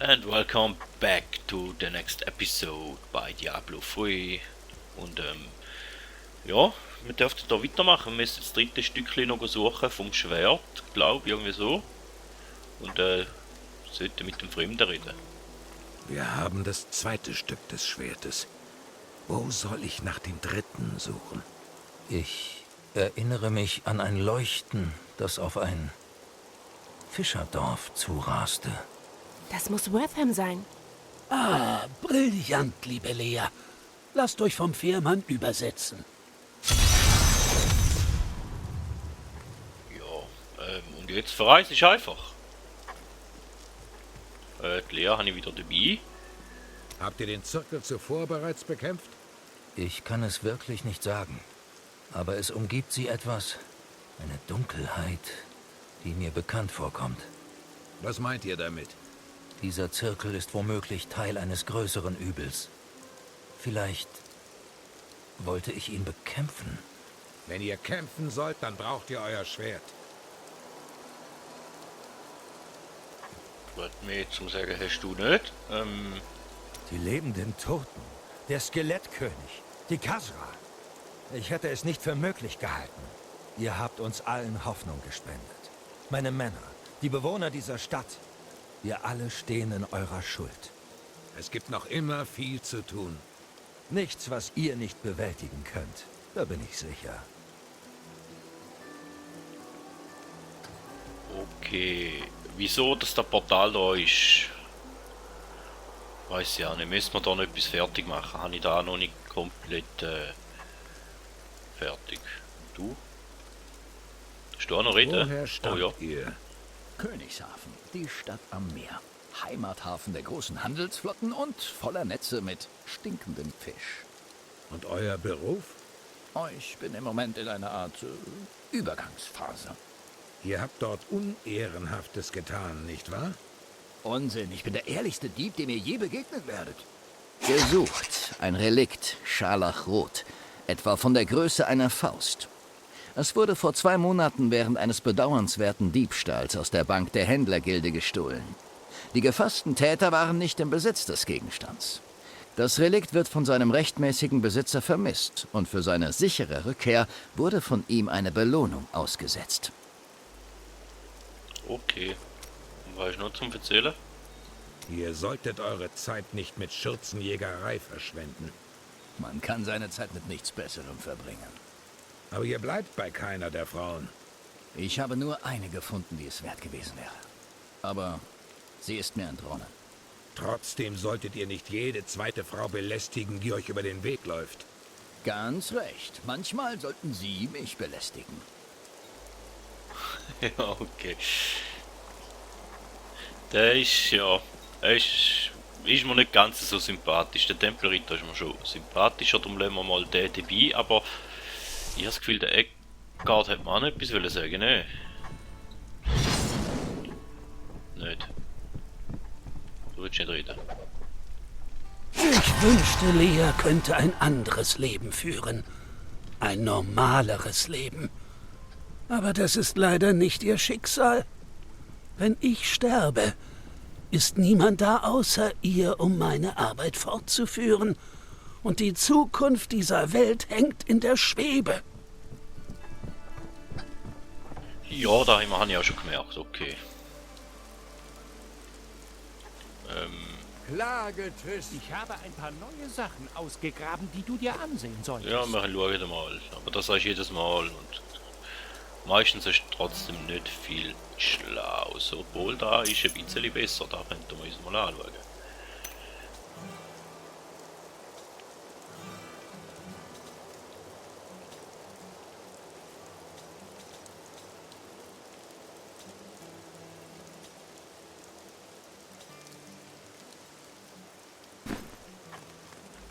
And welcome back to the next episode bei Diablo 3. Und ja, wir dürften da weitermachen. Wir müssen das dritte Stückchen noch suchen vom Schwert, glaube ich, irgendwie so. Und sollten mit dem Fremden reden. Wir haben das zweite Stück des Schwertes. Wo soll ich nach dem dritten suchen? Ich erinnere mich an ein Leuchten, das auf ein Fischerdorf zuraste. Das muss Wortham sein. Ah, brillant, liebe Lea. Lasst euch vom Fährmann übersetzen. Ja, und jetzt verreise ich einfach. Die Lea habe ich wieder dabei. Habt ihr den Zirkel zuvor bereits bekämpft? Ich kann es wirklich nicht sagen. Aber es umgibt sie etwas. Eine Dunkelheit, die mir bekannt vorkommt. Was meint ihr damit? Dieser Zirkel ist womöglich Teil eines größeren Übels. Vielleicht wollte ich ihn bekämpfen. Wenn ihr kämpfen sollt, dann braucht ihr euer Schwert. Was mir jetzt zum Sagen hast du nicht. Die lebenden Toten, der Skelettkönig, die Kasra. Ich hätte es nicht für möglich gehalten. Ihr habt uns allen Hoffnung gespendet. Meine Männer, die Bewohner dieser Stadt. Wir alle stehen in eurer Schuld. Es gibt noch immer viel zu tun. Nichts, was ihr nicht bewältigen könnt. Da bin ich sicher. Okay. Wieso, dass der Portal da ist? Weiß ja nicht. Müssen wir da noch etwas fertig machen? Habe ich da noch nicht komplett fertig. Du? Hast du auch noch reden? Woher stammt Oh ja. ihr? Königshafen, die Stadt am Meer. Heimathafen der großen Handelsflotten und voller Netze mit stinkendem Fisch. Und euer Beruf? Ich bin im Moment in einer Art Übergangsphase. Ihr habt dort Unehrenhaftes getan, nicht wahr? Unsinn, ich bin der ehrlichste Dieb, dem ihr je begegnet werdet. Gesucht, ein Relikt, Scharlachrot, etwa von der Größe einer Faust. Es wurde vor 2 Monaten während eines bedauernswerten Diebstahls aus der Bank der Händlergilde gestohlen. Die gefassten Täter waren nicht im Besitz des Gegenstands. Das Relikt wird von seinem rechtmäßigen Besitzer vermisst und für seine sichere Rückkehr wurde von ihm eine Belohnung ausgesetzt. Okay. Was ist noch zum Erzählen? Ihr solltet eure Zeit nicht mit Schürzenjägerei verschwenden. Man kann seine Zeit mit nichts Besserem verbringen. Aber ihr bleibt bei keiner der Frauen. Ich habe nur eine gefunden, die es wert gewesen wäre. Aber sie ist mir entronnen. Trotzdem solltet ihr nicht jede zweite Frau belästigen, die euch über den Weg läuft. Ganz recht. Manchmal sollten Sie mich belästigen. Ja, okay. Der ist, ja, ist mir nicht ganz so sympathisch. Der Tempelritter ist mir schon sympathischer, darum lassen wir mal den dabei, aber ich habe das Gefühl, der Eckgard hat mir auch noch etwas wollen sagen, ne? Nicht. Du willst nicht reden. Ich wünschte, Lea könnte ein anderes Leben führen. Ein normaleres Leben. Aber das ist leider nicht ihr Schicksal. Wenn ich sterbe, ist niemand da außer ihr, um meine Arbeit fortzuführen. Und die Zukunft dieser Welt hängt in der Schwebe. Ja, da habe ich auch schon gemerkt, okay. Klagetrist. Ich habe ein paar neue Sachen ausgegraben, die du dir ansehen solltest. Ja, wir schauen mal. Aber das sage ich jedes Mal und meistens ist trotzdem nicht viel schlau. Obwohl da ist ein bisschen besser, da könnten wir uns mal anschauen.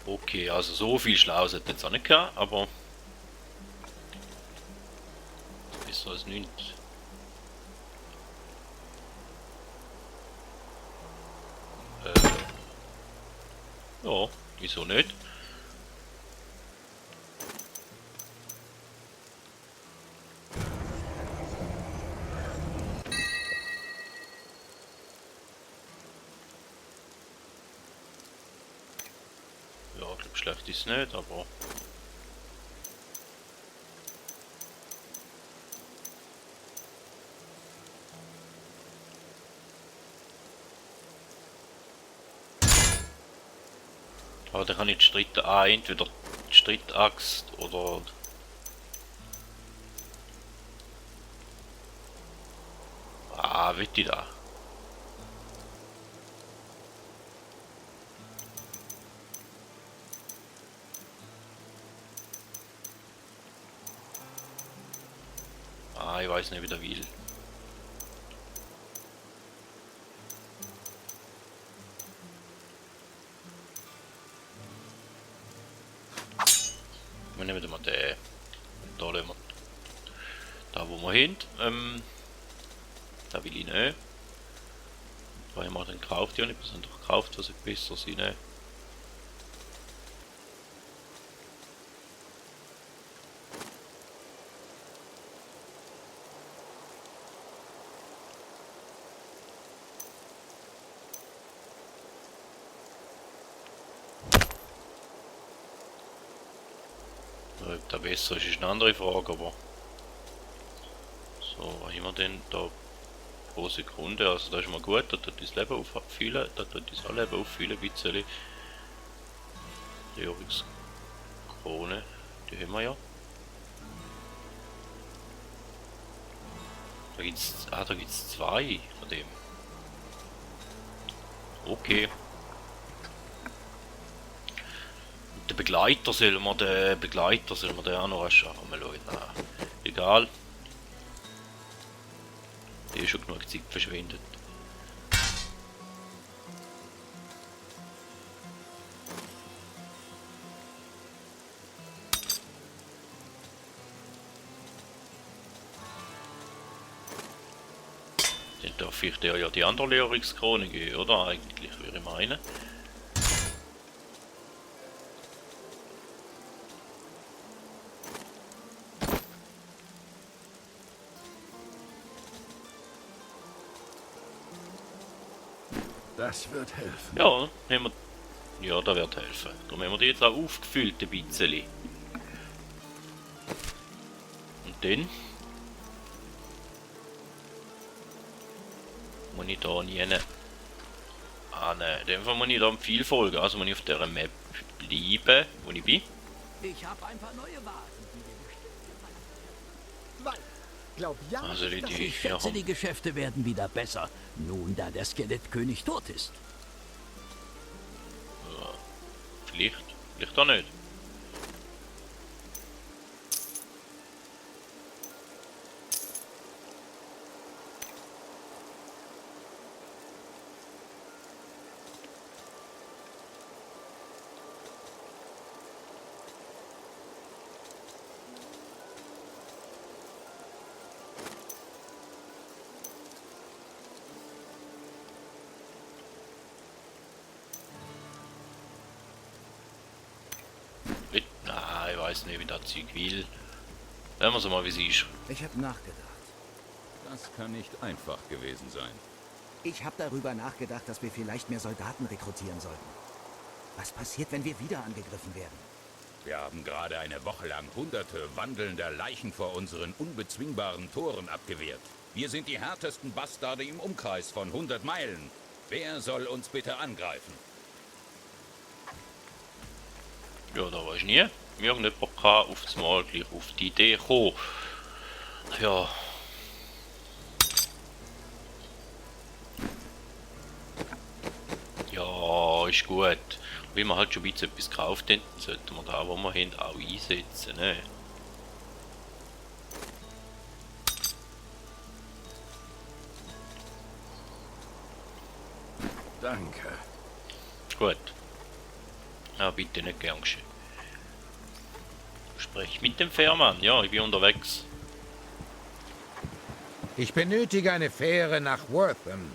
Okay, also so viel schlau hat jetzt auch nicht gehabt, aber besser als nichts. Ja, wieso nicht? Schlecht ist es nicht, aber... Aber da kann ich die entweder die Streitaxt oder... will die da? Ich weiß nicht, wie der will. Wir nehmen mal den. Da lassen wir. Da wo wir hin. Da will ich nicht. Weil ich den gekauft, ja nicht besonders gekauft, was ich besser sein. Ne? Ob der besser ist eine andere Frage, aber so, was haben wir denn da pro Sekunde? Also das ist mal gut, da tut das Leben auffüllen, da tut das Leben auffüllen, ein bisschen. Krone, die haben wir ja. Da gibt's zwei von dem. Okay. Den Begleiter sollen wir den auch noch anschauen. Mal schauen. Nein, egal. Der ist schon genug Zeit verschwendet. Dann darf ich dir ja die andere Leorix-Krone geben, oder? Eigentlich würde ich meinen. Das wird helfen. Ja, nehmen wir. Ja, das wird helfen. Darum haben wir die jetzt auch aufgefüllt, ein bisschen. Und dann muss ich da nie in dem Fall muss ich da am Viel folgen. Also muss ich auf dieser Map bleiben, wo ich bin. Ich habe ein paar neue Wagen. Glaub ja, Also die Ich schätze, die Geschäfte werden wieder besser, nun da der Skelettkönig tot ist. Vielleicht auch nicht. Ich weiß nicht, wie das Zeug will. Sehen wir es mal, wie sie ist. Ich habe nachgedacht. Das kann nicht einfach gewesen sein. Ich habe darüber nachgedacht, dass wir vielleicht mehr Soldaten rekrutieren sollten. Was passiert, wenn wir wieder angegriffen werden? Wir haben gerade eine Woche lang hunderte wandelnder Leichen vor unseren unbezwingbaren Toren abgewehrt. Wir sind die härtesten Bastarde im Umkreis von 100 Meilen. Wer soll uns bitte angreifen? Ja, da weiß ich nie. Irgendjemand kann auf das Mal gleich auf die Idee kommen. Ja. Ja, ist gut. Wenn wir halt schon ein bisschen etwas gekauft haben, sollten wir da, wo wir haben, auch einsetzen. Ne? Danke. Gut. Ja, bitte nicht gern geschehen. Sprech mit dem Fährmann. Ja, ich bin unterwegs. Ich benötige eine Fähre nach Wortham.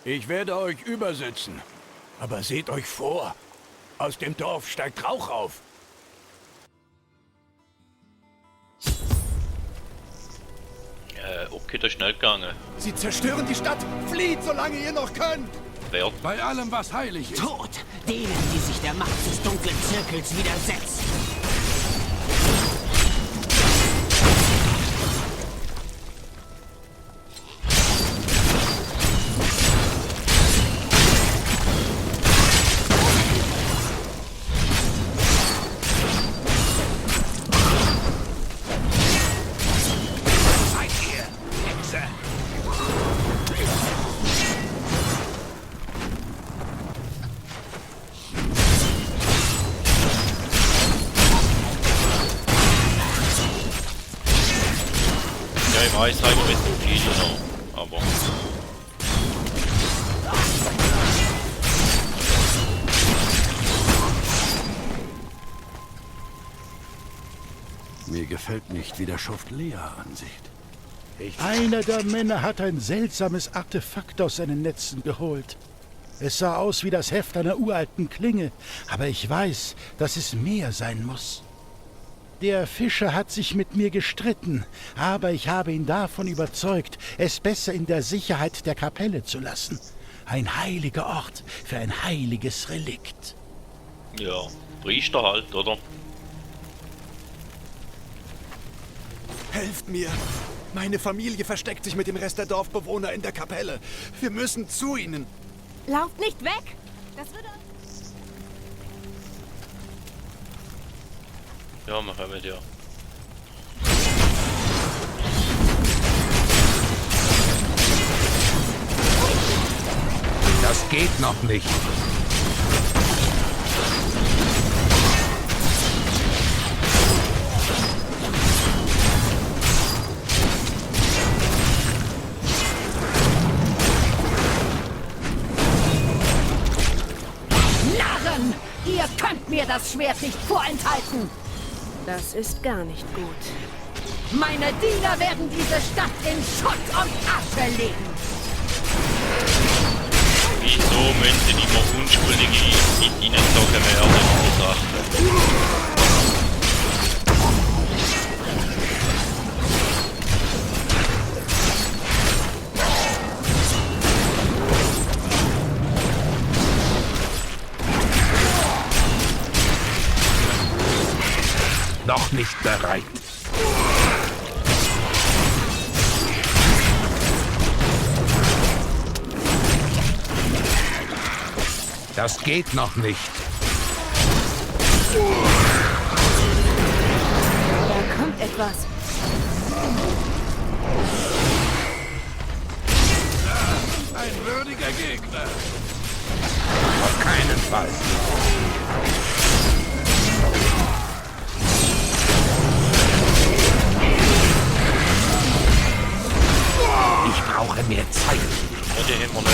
Ich werde euch übersetzen. Aber seht euch vor. Aus dem Dorf steigt Rauch auf. Okay, das ist schnell gegangen. Sie zerstören die Stadt! Flieht, solange ihr noch könnt! Wer? Bei allem, was heilig ist. Tot! denen, die sich der Macht des dunklen Zirkels widersetzen. Ich weiß halt mit so viele noch, aber... Mir gefällt nicht, wie der Schuft Lea ansieht. Einer der Männer hat ein seltsames Artefakt aus seinen Netzen geholt. Es sah aus wie das Heft einer uralten Klinge, aber ich weiß, dass es mehr sein muss. Der Fischer hat sich mit mir gestritten, aber ich habe ihn davon überzeugt, es besser in der Sicherheit der Kapelle zu lassen. Ein heiliger Ort für ein heiliges Relikt. Ja, Priester halt, oder? Helft mir! Meine Familie versteckt sich mit dem Rest der Dorfbewohner in der Kapelle. Wir müssen zu ihnen. Lauft nicht weg! Das würde... Ja, machen wir ja. Das geht noch nicht. Narren! Ihr könnt mir das Schwert nicht vorenthalten! Das ist gar nicht gut. Meine Diener werden diese Stadt in Schutt und Asche legen! Wieso müssen immer Unschuldige in ihnen sagen werden, so Sachen? Noch nicht bereit. Das geht noch nicht. Da kommt etwas. Ein würdiger Gegner. Auf keinen Fall. Ich brauche mehr Zeit. Ja, die haben wir nicht.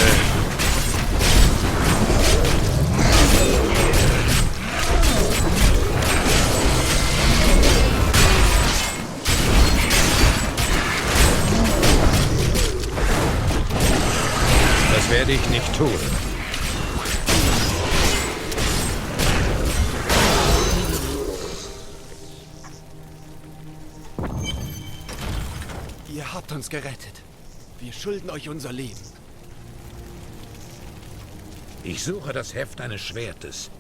Das werde ich nicht tun. Ihr habt uns gerettet. Wir schulden euch unser Leben. Ich suche das Heft eines Schwertes.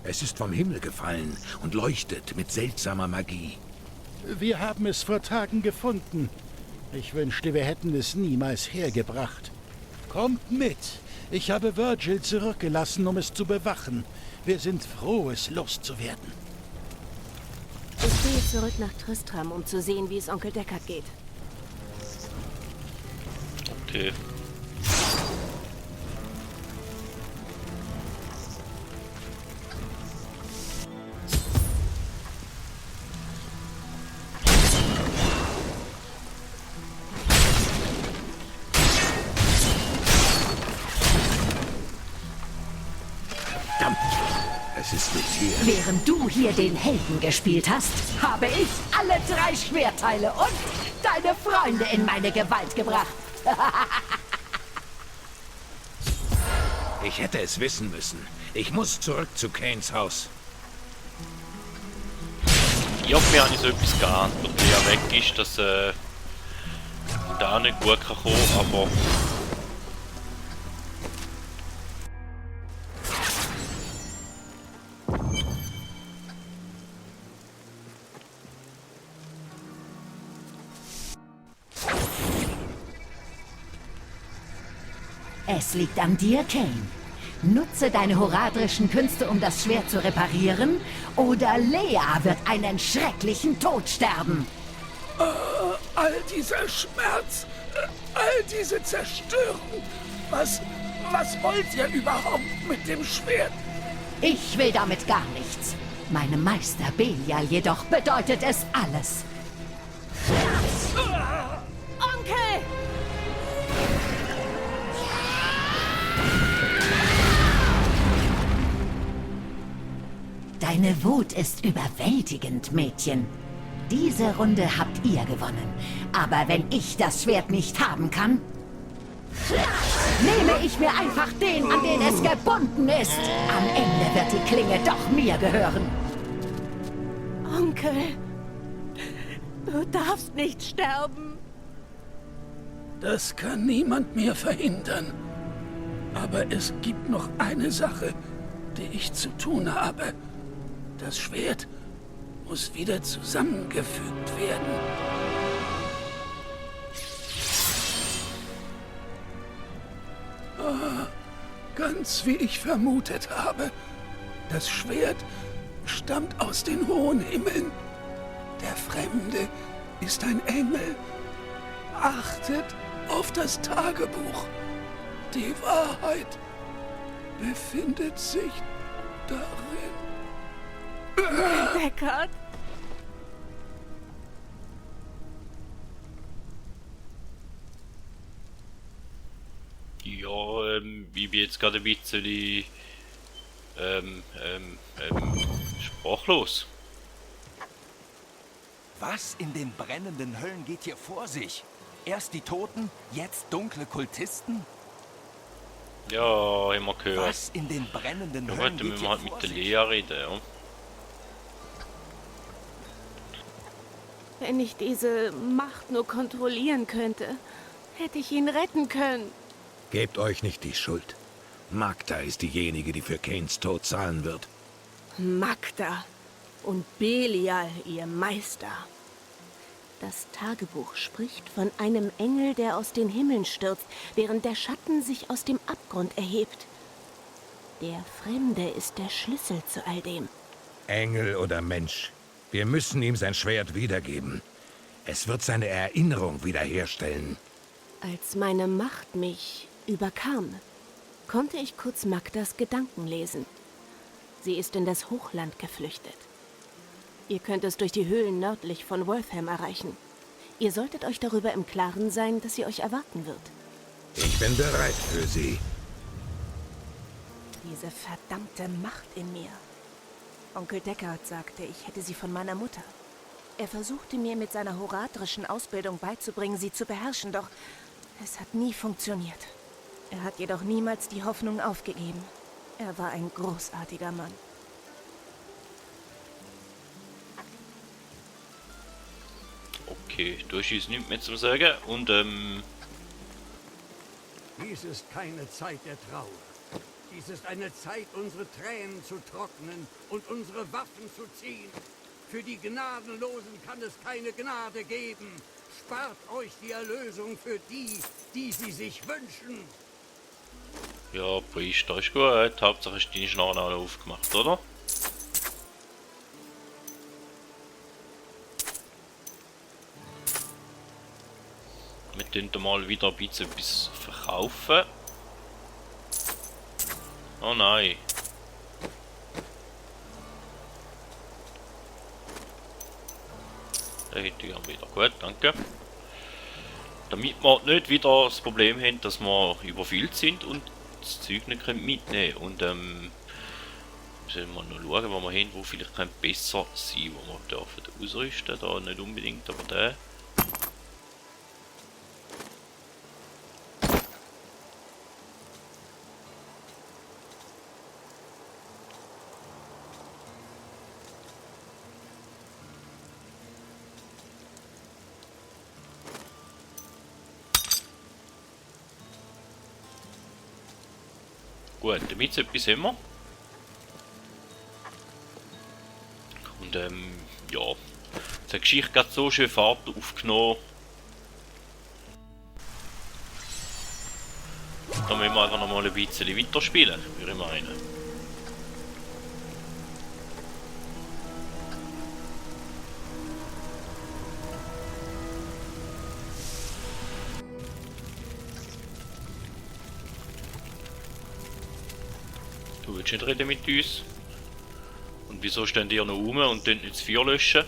Es ist vom Himmel gefallen und leuchtet mit seltsamer Magie. Wir haben es vor Tagen gefunden. Ich wünschte, wir hätten es niemals hergebracht. Kommt mit. Ich habe Virgil zurückgelassen, um es zu bewachen. Wir sind froh, es loszuwerden. Ich gehe zurück nach Tristram, um zu sehen, wie es Onkel Deckard geht. Okay. Verdammt! Es ist nicht hier. Während du hier den Helden gespielt hast, habe ich alle 3 Schwertteile und deine Freunde in meine Gewalt gebracht. Ich hätte es wissen müssen. Ich muss zurück zu Kanes Haus. Ich hoffe, wir haben so etwas geahnt, wo der weg ist, dass da nicht gut kann kommen, aber... Es liegt an dir, Kain. Nutze deine horadrischen Künste, um das Schwert zu reparieren, oder Lea wird einen schrecklichen Tod sterben. All dieser Schmerz, all diese Zerstörung. Was wollt ihr überhaupt mit dem Schwert? Ich will damit gar nichts. Meinem Meister Belial jedoch bedeutet es alles. Onkel! Deine Wut ist überwältigend, Mädchen. Diese Runde habt ihr gewonnen. Aber wenn ich das Schwert nicht haben kann, nehme ich mir einfach den, an den es gebunden ist. Am Ende wird die Klinge doch mir gehören. Onkel, du darfst nicht sterben. Das kann niemand mehr verhindern. Aber es gibt noch eine Sache, die ich zu tun habe. Das Schwert muss wieder zusammengefügt werden. Ganz wie ich vermutet habe. Das Schwert stammt aus den hohen Himmeln. Der Fremde ist ein Engel. Achtet auf das Tagebuch. Die Wahrheit befindet sich darin. Deckard? Ja, ich bin jetzt gerade ein bisschen sprachlos. Was in den brennenden Höllen geht hier vor sich? Erst die Toten, jetzt dunkle Kultisten? Ja, immer gehört. Was in den brennenden Ja, Höllen heute geht müssen hier wir halt vor mit der sich? Lea reden, ja. Wenn ich diese Macht nur kontrollieren könnte, hätte ich ihn retten können. Gebt euch nicht die Schuld. Magda ist diejenige, die für Kains Tod zahlen wird. Magda und Belial, ihr Meister. Das Tagebuch spricht von einem Engel, der aus den Himmeln stürzt, während der Schatten sich aus dem Abgrund erhebt. Der Fremde ist der Schlüssel zu all dem. Engel oder Mensch, wir müssen ihm sein Schwert wiedergeben. Es wird seine Erinnerung wiederherstellen. Als meine Macht mich überkam, konnte ich kurz Magdas Gedanken lesen. Sie ist in das Hochland geflüchtet. Ihr könnt es durch die Höhlen nördlich von Waltham erreichen. Ihr solltet euch darüber im Klaren sein, dass sie euch erwarten wird. Ich bin bereit für sie. Diese verdammte Macht in mir. Onkel Deckard sagte, ich hätte sie von meiner Mutter. Er versuchte mir mit seiner horadrischen Ausbildung beizubringen, sie zu beherrschen, doch es hat nie funktioniert. Er hat jedoch niemals die Hoffnung aufgegeben. Er war ein großartiger Mann. Okay, durch ist nichts mehr zu sagen und Dies ist keine Zeit der Trauer. Dies ist eine Zeit, unsere Tränen zu trocknen und unsere Waffen zu ziehen. Für die Gnadenlosen kann es keine Gnade geben. Spart euch die Erlösung für die, die sie sich wünschen. ja, Priester ist gut. Hauptsache ist deine Schnarre alle aufgemacht, oder? Wir könnten mal wieder ein bisschen etwas verkaufen. Oh nein. Den hätte ich gern wieder. Gut, danke. Damit wir nicht wieder das Problem haben, dass wir überfüllt sind und das Zeug nicht mitnehmen können. Und müssen wir noch schauen, wo wir haben, wo vielleicht besser sein, wo wir dürfen ausrüsten. Da nicht unbedingt, aber der. Gut, damit etwas haben wir. Und ja, die Geschichte hat so schön Fahrt aufgenommen, da müssen wir einfach noch mal ein bisschen weiterspielen, würde ich meinen. Du willst nicht reden mit uns? Und wieso stehen die hier noch rum und nicht das Feuer löschen?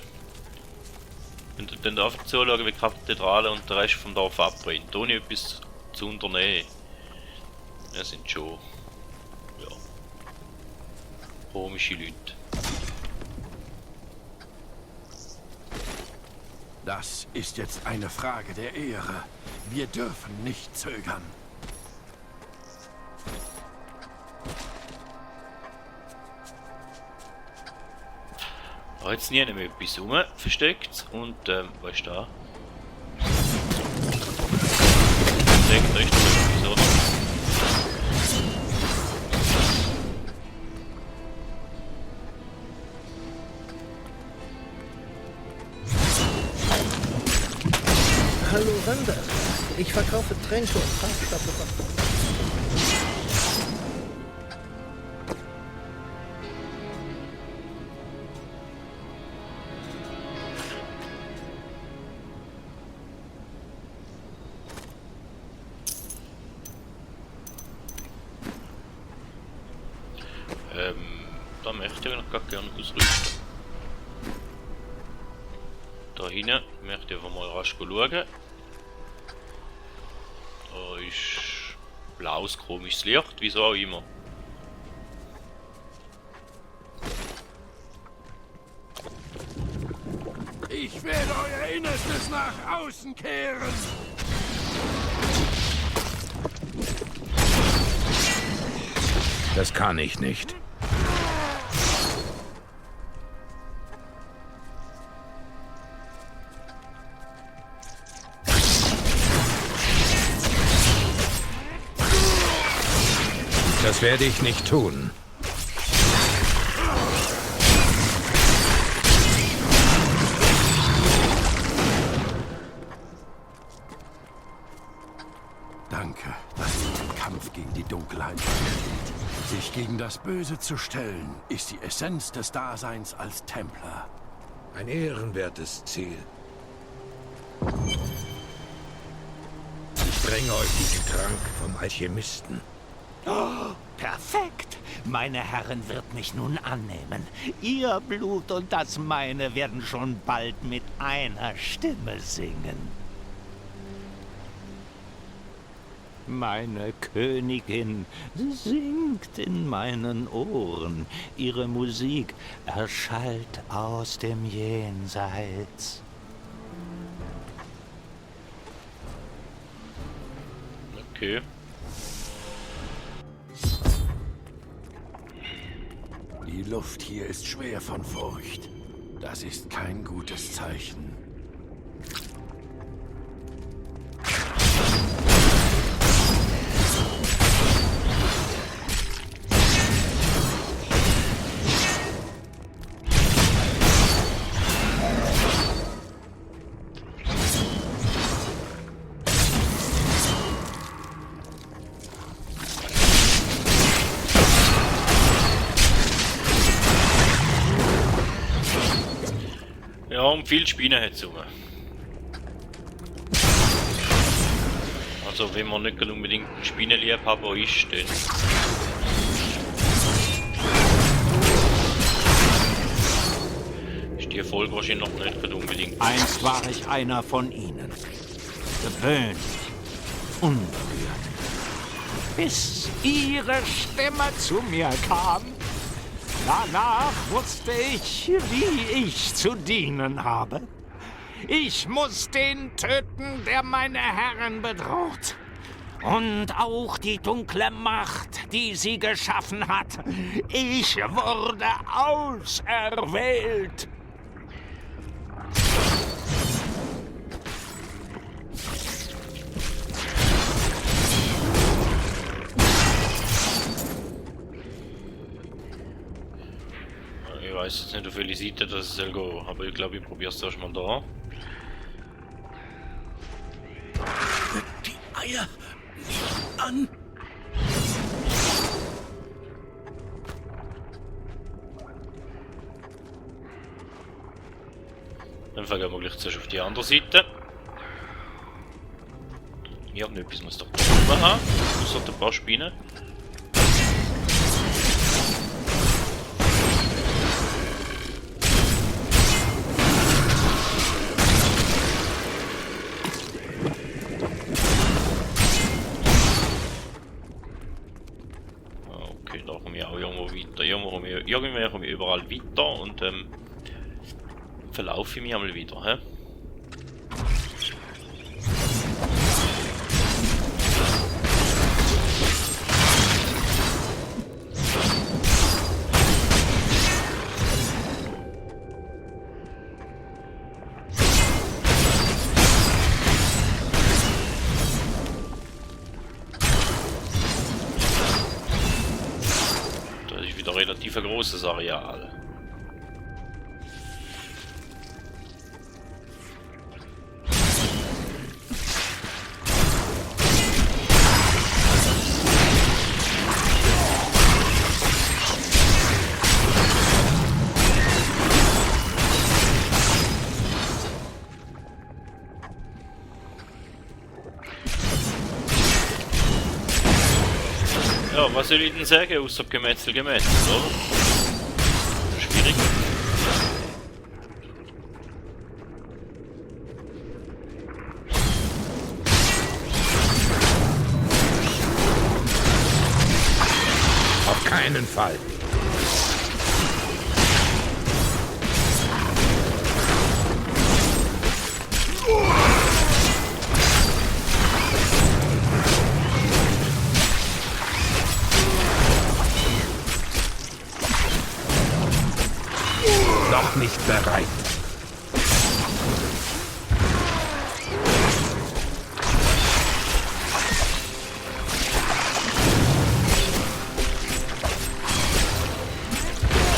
Und dann einfach zuschauen, wie die Kathedrale und der Rest vom Dorf abbrennt, ohne etwas zu unternehmen. Das sind schon... ja... komische Leute. Das ist jetzt eine Frage der Ehre. Wir dürfen nicht zögern. Da hat es nie mehr etwas rum versteckt und was ist da? Versteckt, da ist noch etwas, oder? Hallo Randa, ich verkaufe Tränke und Farbstoffe. Da möchte ich noch gar gerne ausrüsten. Da hinten möchte ich einfach mal rasch schauen. Da ist blaues komisches Licht, wieso auch immer. Ich werde euer Innerstes nach außen kehren. Das kann ich nicht. Das werde ich nicht tun. Danke, dass ihr den Kampf gegen die Dunkelheit versteht. Sich gegen das Böse zu stellen, ist die Essenz des Daseins als Templer. Ein ehrenwertes Ziel. Ich bringe euch diesen Trank vom Alchemisten. Oh, perfekt. Meine Herren wird mich nun annehmen. Ihr Blut und das meine werden schon bald mit einer Stimme singen. Meine Königin singt in meinen Ohren. Ihre Musik erschallt aus dem Jenseits. Okay. Die Luft hier ist schwer von Furcht. Das ist kein gutes Zeichen. Ja, und viel Spinnen hat es rum. Also wenn man nicht unbedingt ein Spinnenliebhaber ist, dann... ist die Folge wahrscheinlich noch nicht unbedingt... Einst war ich einer von ihnen. Gewöhnlich, unberührt. Bis ihre Stimme zu mir kam. Danach wusste ich, wie ich zu dienen habe. Ich muss den töten, der meine Herren bedroht. Und auch die dunkle Macht, die sie geschaffen hat. Ich wurde auserwählt. Ich weiß jetzt nicht, auf welche Seite das soll gehen, aber ich glaube, ich probiere es erstmal da. Die Eier nicht an. Dann gehen wir gleich zuerst auf die andere Seite. Irgendetwas muss doch oben haben, außer ein paar Spinnen. Okay, da kommen wir auch irgendwo weiter. Irgendwie kommen wir überall weiter und verlaufe ich mich einmal wieder. He? Das ist wieder relativ ein großes Areal. Ja, was soll ich denn sagen, außer Gemetzel, oder? Schwierig. Auf keinen Fall. Noch nicht bereit.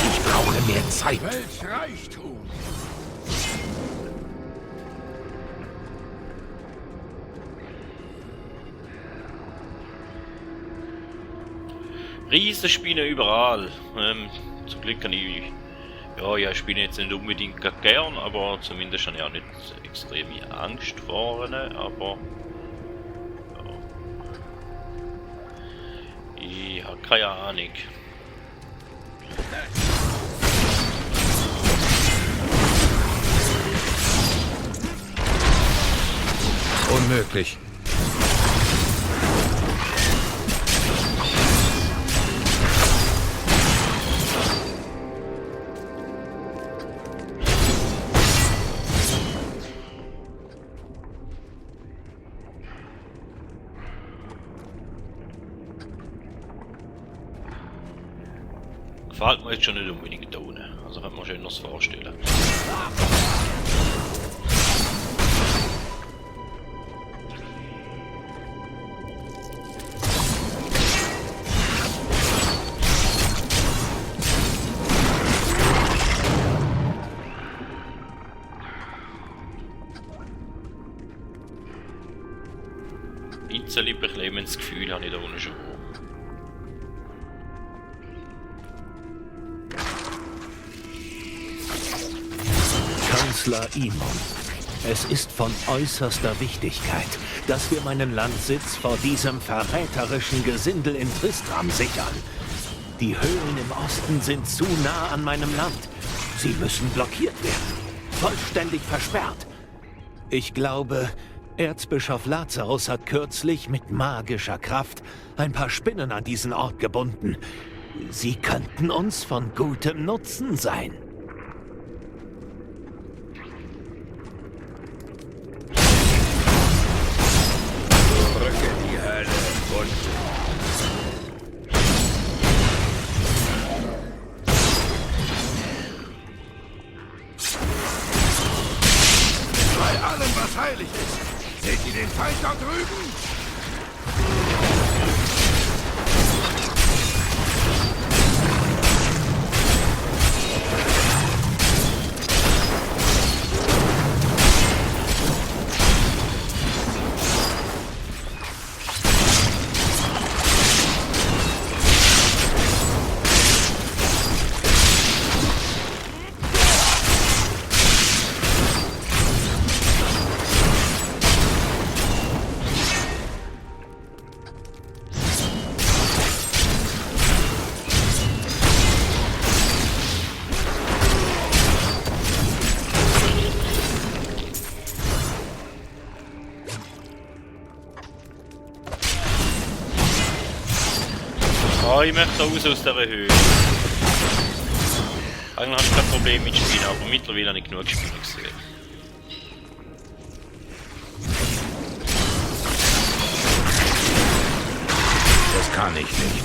Ich brauche mehr Zeit. Welch Reichtum! Riesenspinnen überall. Zum Glück kann ich... Ja, ich spiele jetzt nicht unbedingt gern, aber zumindest habe ich auch nicht extreme Angst vor ihnen, aber... Ja. Ich habe keine Ahnung. Unmöglich. Gefällt mir jetzt schon nicht unbedingt da unten. Also könnte man schön noch vorstellen. Ein bisschen beklemmendes Gefühl habe ich da unten schon. Kanzler Imon, es ist von äußerster Wichtigkeit, dass wir meinen Landsitz vor diesem verräterischen Gesindel in Tristram sichern. Die Höhlen im Osten sind zu nah an meinem Land. Sie müssen blockiert werden, vollständig versperrt. Ich glaube, Erzbischof Lazarus hat kürzlich mit magischer Kraft ein paar Spinnen an diesen Ort gebunden. Sie könnten uns von gutem Nutzen sein. Bei allem, was heilig ist. Seht ihr den Feind da drüben? Ah, ich möchte raus aus dieser Höhe. Eigentlich habe ich kein Problem mit Spielen, aber mittlerweile habe ich genug Spiele gesehen. Das kann ich nicht.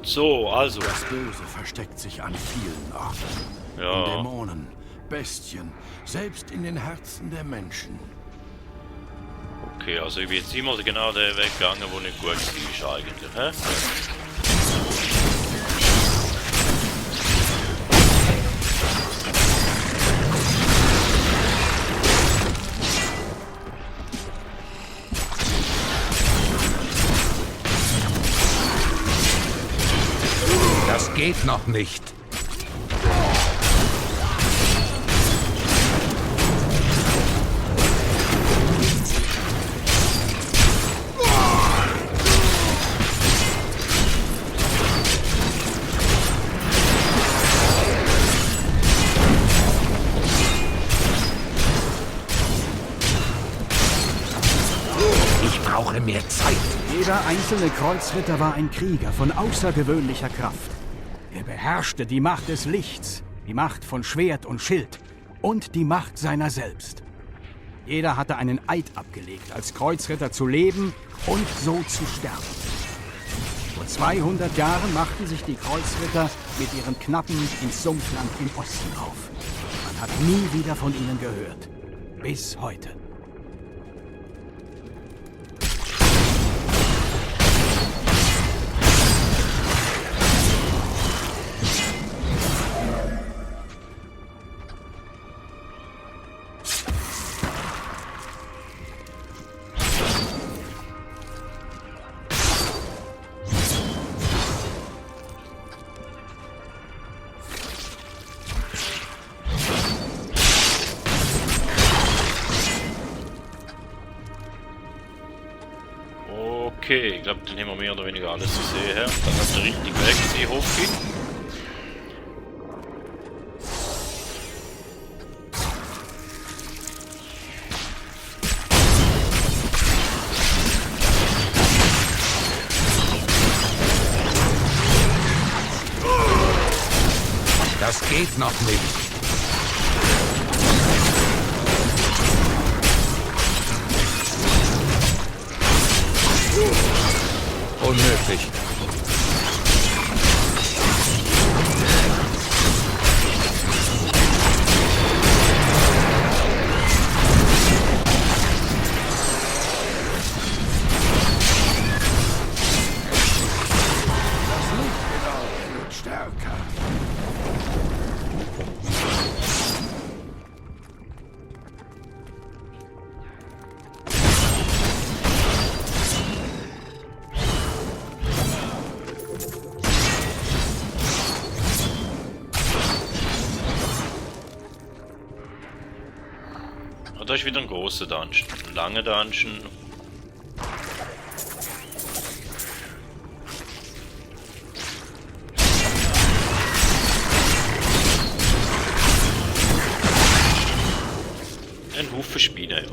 So, also. Das Böse versteckt sich an vielen Orten. Ja. In Dämonen, Bestien, selbst in den Herzen der Menschen. Okay, also ich bin jetzt immer genau der Weg gegangen, wo nicht gut war eigentlich, hä? Das geht noch nicht. Ich brauche mehr Zeit. Jeder einzelne Kreuzritter war ein Krieger von außergewöhnlicher Kraft. Er beherrschte die Macht des Lichts, die Macht von Schwert und Schild und die Macht seiner selbst. Jeder hatte einen Eid abgelegt, als Kreuzritter zu leben und so zu sterben. Vor 200 Jahren machten sich die Kreuzritter mit ihren Knappen ins Sumpfland im Osten auf. Man hat nie wieder von ihnen gehört. Bis heute. Okay, ich glaube, dann haben wir mehr oder weniger alles gesehen. Dann hat der richtige Weg sein, hoffe ich. Das geht noch nicht. Unmöglich. Das Lichtpedal wird stärker. Da ist wieder ein großer Dungeon, ein langer Dungeon. Ein Haufen Spieler, ja.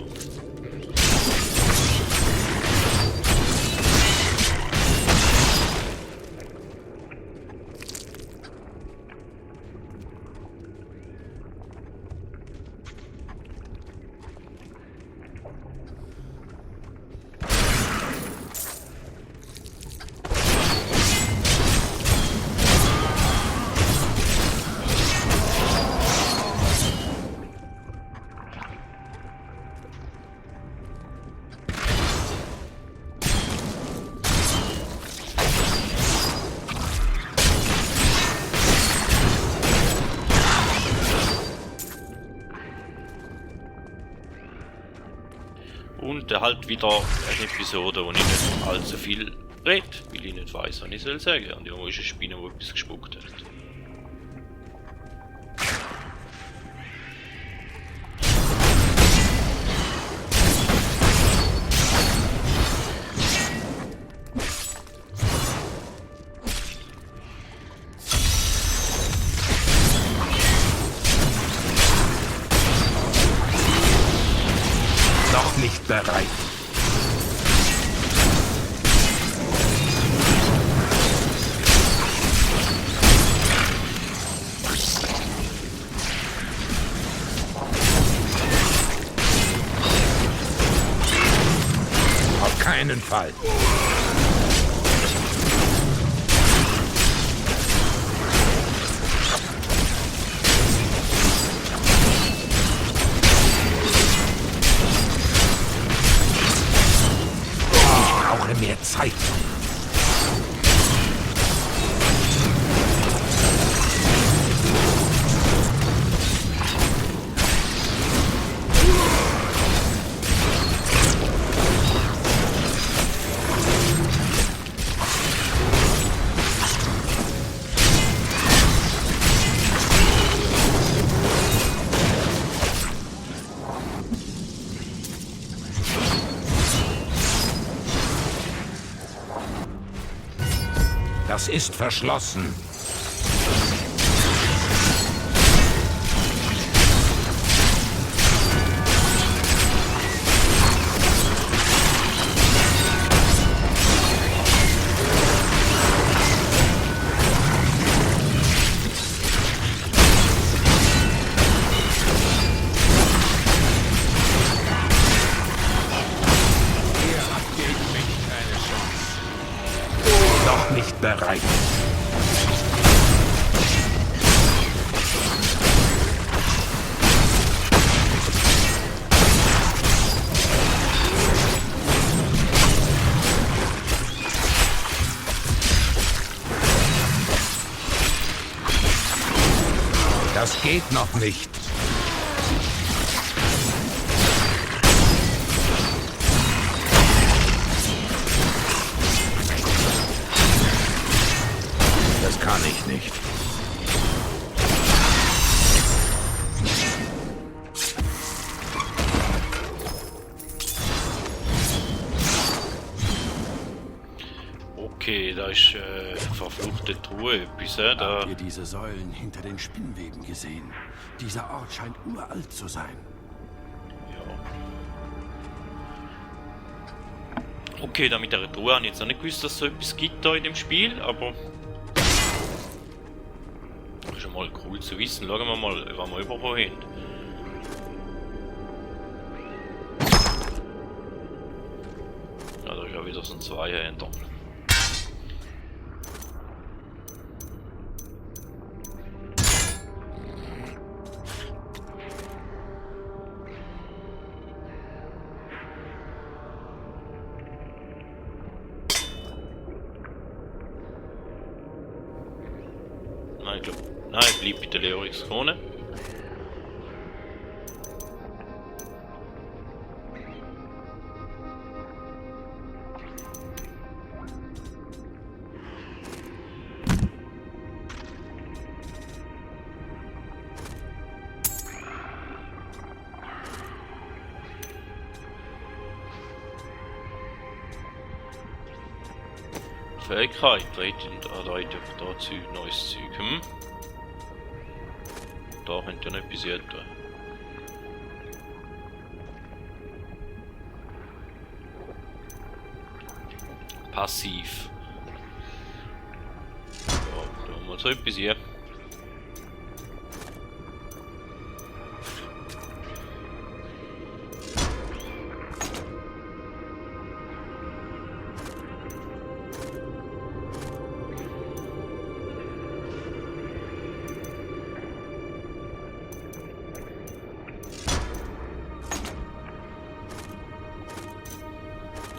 Und halt wieder eine Episode, wo ich nicht allzu viel rede, weil ich nicht weiss, was ich soll sagen. Und irgendwo ist eine Spinne, die etwas gespuckt hat. Noch nicht bereit. Auf keinen Fall. Ich brauche mehr Zeit. Das ist verschlossen. Ihr habt gegen mich keine Chance. Noch nicht bereit. Das geht noch nicht. Das kann ich nicht. Okay, da ist verfluchte Truhe etwas, da. Habt ihr diese Säulen hinter den Spinnweben gesehen? Dieser Ort scheint uralt zu sein. Okay, da mit der Truhe habe ich jetzt noch nicht gewusst, dass es so etwas gibt da in dem Spiel, aber das ist schon mal cool zu wissen. Schauen wir mal, was wir überall haben. Ja, da ist ja wieder so ein Zweihänder. Nein, ich glaube. Nein, ich bleibe bei der Leorix-Krone. Fähigkeit, da Zeug, neues Zeug, Da könnte ja noch etwas tun. Passiv. Ja, da haben wir so etwas hier.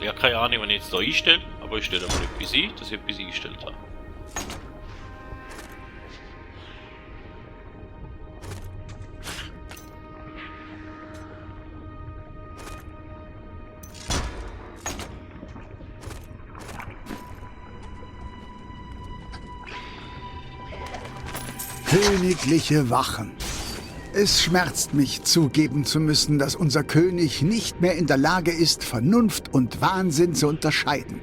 Ja, keine Ahnung, wenn ich jetzt da einstelle, aber ich stelle mal etwas ein, dass ich etwas eingestellt habe. Königliche Wachen. Es schmerzt mich, zugeben zu müssen, dass unser König nicht mehr in der Lage ist, Vernunft und Wahnsinn zu unterscheiden.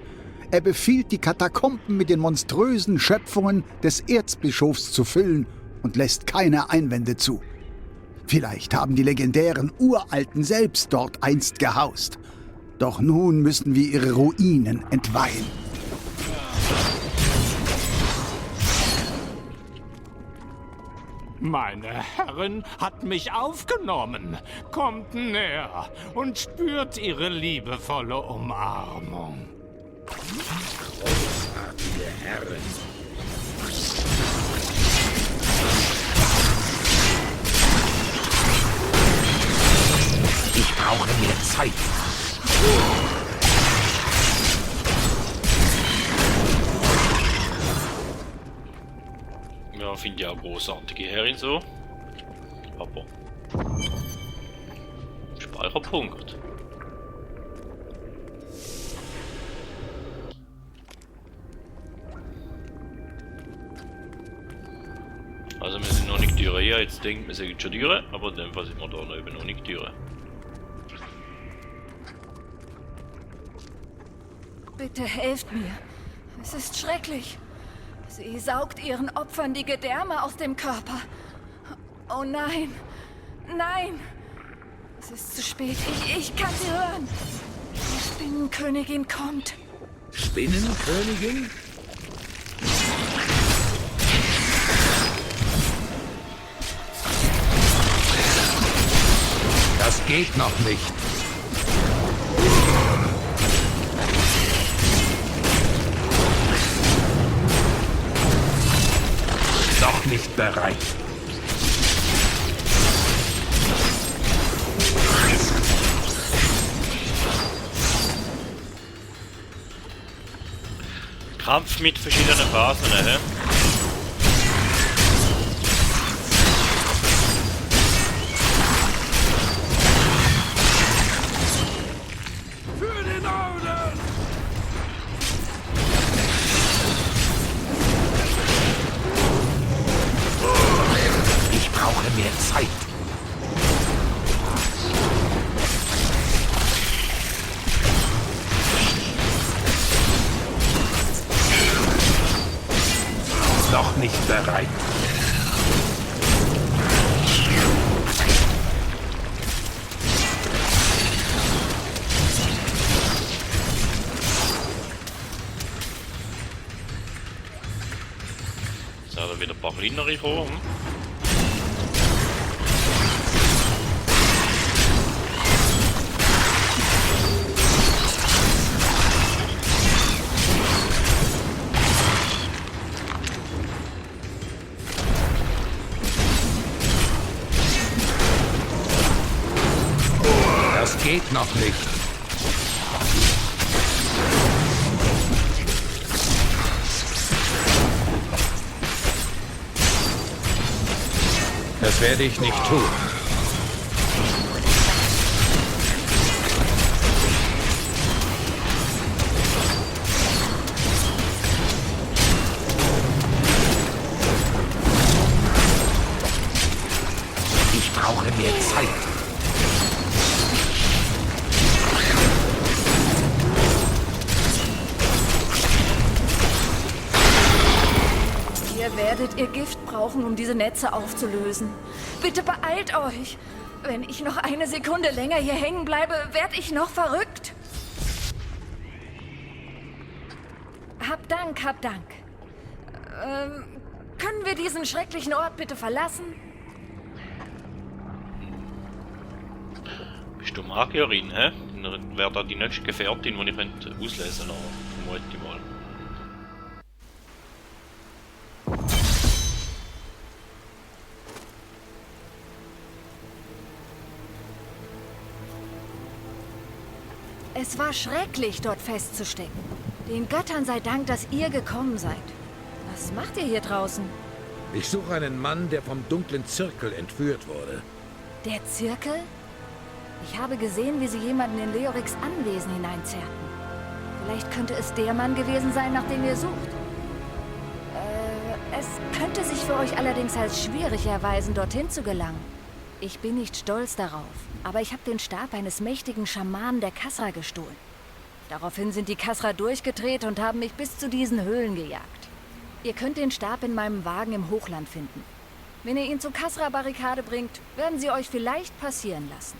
Er befiehlt, die Katakomben mit den monströsen Schöpfungen des Erzbischofs zu füllen und lässt keine Einwände zu. Vielleicht haben die legendären Uralten selbst dort einst gehaust. Doch nun müssen wir ihre Ruinen entweihen. Meine Herrin hat mich aufgenommen. Kommt näher und spürt ihre liebevolle Umarmung. Großartige Herrin. Ich brauche mehr Zeit. Ja, finde ich auch großartige Herrin so. Aber Speicherpunkt. Also wir sind noch nicht durch. Ja, jetzt denkt wir sind schon durch, aber in dem Fall sind wir da noch nicht durch. Bitte helft mir. Es ist schrecklich. Sie saugt ihren Opfern die Gedärme aus dem Körper. Oh nein. Nein. Es ist zu spät. Ich kann sie hören. Die Spinnenkönigin kommt. Spinnenkönigin? Das geht noch nicht. Noch nicht bereit. Kampf mit verschiedenen Phasen, ne? Für den Orden! Ich brauche mehr Zeit. Noch nicht bereit. Jetzt hat er wieder ein paar kleinere kommen. Das geht noch nicht. Das werde ich nicht tun. Ich brauche mehr Zeit. Ihr werdet ihr Gift brauchen, um diese Netze aufzulösen. Bitte beeilt euch. Wenn ich noch eine Sekunde länger hier hängen bleibe, werde ich noch verrückt. Hab Dank, hab Dank. Können wir diesen schrecklichen Ort bitte verlassen? Bist du Magierin, hä? Dann wäre da die nächste Gefährtin, die ich auslesen kann, vermute ich mal. Es war schrecklich, dort festzustecken. Den Göttern sei Dank, dass ihr gekommen seid. Was macht ihr hier draußen? Ich suche einen Mann, der vom dunklen Zirkel entführt wurde. Der Zirkel? Ich habe gesehen, wie sie jemanden in Leoriks Anwesen hineinzerrten. Vielleicht könnte es der Mann gewesen sein, nach dem ihr sucht. Es könnte sich für euch allerdings als schwierig erweisen, dorthin zu gelangen. Ich bin nicht stolz darauf, aber ich habe den Stab eines mächtigen Schamanen der Kasra gestohlen. Daraufhin sind die Kasra durchgedreht und haben mich bis zu diesen Höhlen gejagt. Ihr könnt den Stab in meinem Wagen im Hochland finden. Wenn ihr ihn zur Kasra-Barrikade bringt, werden sie euch vielleicht passieren lassen.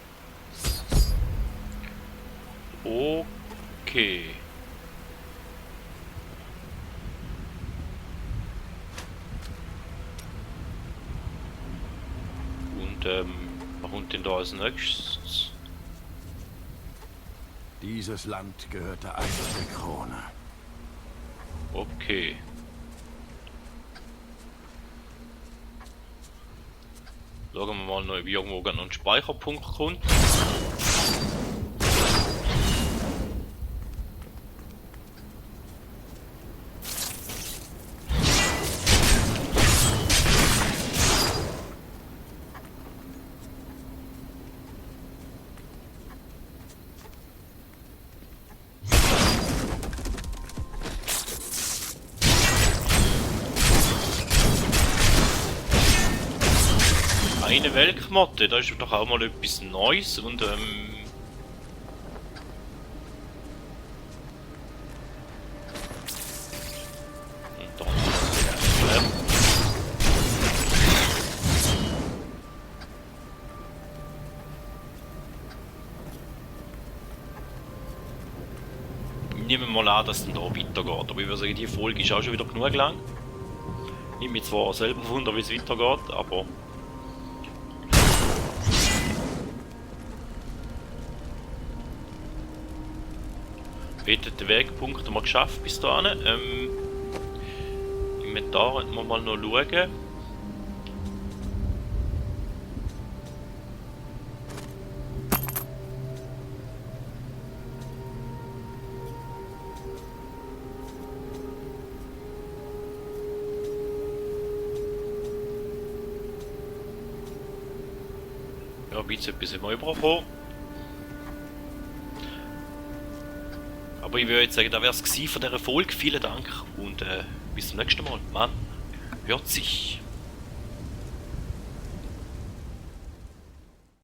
Okay. Und, was kommt denn da als nächstes? Dieses Land gehörte einst der Krone. Okay. Schauen wir mal noch, ob irgendwo noch ein Speicherpunkt kommt. Eine Weltmotte, das ist doch auch mal etwas Neues und und dann nehmen wir mal an, dass es dann da weitergeht, aber ich würde sagen, die Folge ist auch schon wieder genug lang. Ich nehme mich zwar selber wunder, wie es weitergeht, aber den Wegpunkt haben wir geschafft bis dahin. Inventar hätten wir mal noch schauen. Ja, ein bisschen etwas haben wir überkommen. Aber ich würde jetzt sagen, das wäre es von dieser Folge. Vielen Dank und bis zum nächsten Mal. Man hört sich.